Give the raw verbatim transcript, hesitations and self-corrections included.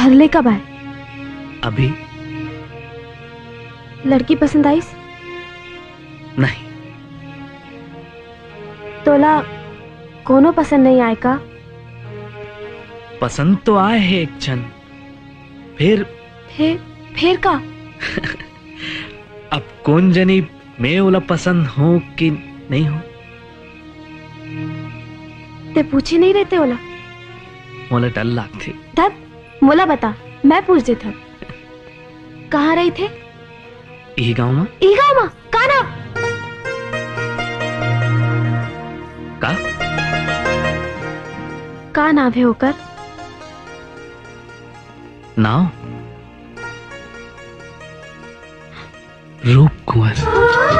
हर ले कब आए? अभी। लड़की पसंद आइस? नहीं। तोला कोनो पसंद नहीं आए का? पसंद तो आए हे एक झन, फिर फिर फिर का? अब कोन जनी मैं ओला पसंद हों कि नहीं हों? ते पूछे नहीं रहते ओला? मोला डर लागथे। धत, मोला बता, मैं पूछ देथव। कहाँ रहिथे? इही गांव मा। इही गांव मा? का नाव? का? का नाव हे ओकर? नाव? रूप कुंवर।